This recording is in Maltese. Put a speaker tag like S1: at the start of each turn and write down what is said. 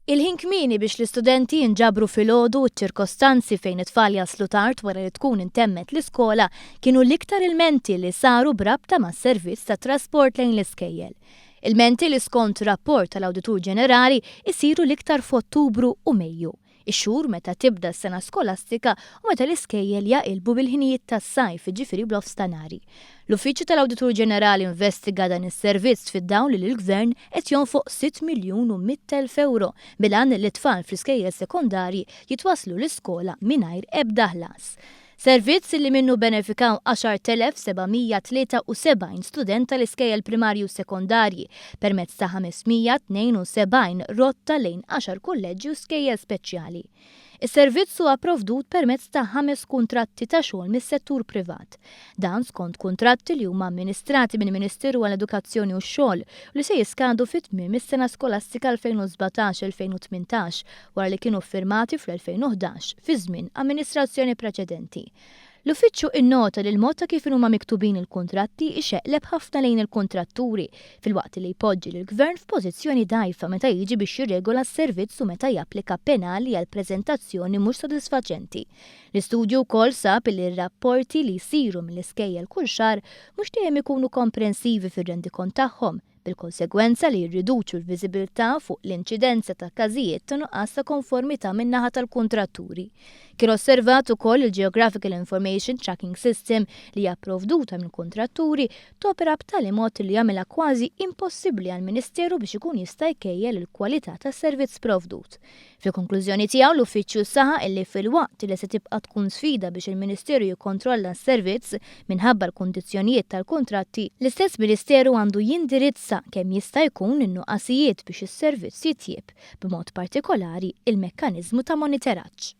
S1: Il-ħin kmieni biex l-istudenti jinġabru filgħodu u ċ-ċirkostanzi fejn it-tfal jaslu tard wara li tkun intemmet l-iskola kienu l-iktar ilmenti li saru b'rabta mas-servizz tat-trasport lejn l-iskejjel. Ilmenti li skont rapport tal-Awditur Ġenerali jsiru l-iktar f'Ottubru u Mejju, ix-xhur meta tibda s-sena skolastika u meta l-iskejjel jaqilbu bil-ħinijiet tas-sajf, jiġifieri bl-ofstanhari. L-Uffiċċju tal-Awditur Ġenerali investiga dan is-servizz fid-dawl li l-Gvern qed jonfoq 6,100,000 ewro bil-għan li t-tfal fl-iskejjel sekondarji jitwasslu l-iskola mingħajr ebda ħlas. Servizz li minnu bbenefikaw 10,773 student tal-iskejjel primarji u sekondarji permezz ta' 572 rotta lejn għaxar kulleġġi u skejjel speċjali. Is-servizz huwa pprovdut permezz ta' ħames kuntratti ta' xogħol mis-settur privat. Dan skont kuntratti li huma amministrati mill-Ministeru għall-Edukazzjoni u x-Xogħol u li se jiskadu fi tmiem is-sena skolastika 2017-2018 wara li kienu ffirmati fl-2011 fi żmien amministrazzjoni preċedenti. L-Uffiċċju innota li l-mod ta' kif inhuma miktubin il-kuntratti jxeqleb ħafna lejn il-kuntratturi filwaqt li jpoġġi lill-Gvern f'pożizzjoni dgħajfa meta jiġi biex jirregola s-servizz u meta japplika penali għal preżentazzjoni mhux sodisfaċenti. L-istudju wkoll sab li r-rapporti li jsiru mill-iskejjel kull xahar mhux dejjem ikunu komprensivi fir-rendikont tagħhom, bil-konsegwenza li jirriduċu l-viżibilità fuq l-inċidenza ta' każijiet ta' nuqqas ta' konformità min-naħa tal-kuntratturi. Kien osservat ukoll li l-Geographical Information Tracking System li hija pprovduta mill-kuntratturi topera b'tali mod li jagħmilha kważi impossibbli għall-Ministeru biex ikun jista' jkejjel il-kwalità tas-servizz provdut. Fil-konklużjoni tiegħu l-Uffiċċju saħaq illi filwaqt li se tibqa' tkun sfida biex il-Ministeru jikkontrolla s-servizz minħabba l-kundizzjonijiet tal-kuntratti, l-istess Ministeru għandu jindirizza kemm jista' jkun in-nuqqasijiet biex is-servizz jitjieb, b'mod partikolari il-mekkaniżmu ta' moniteraġġ.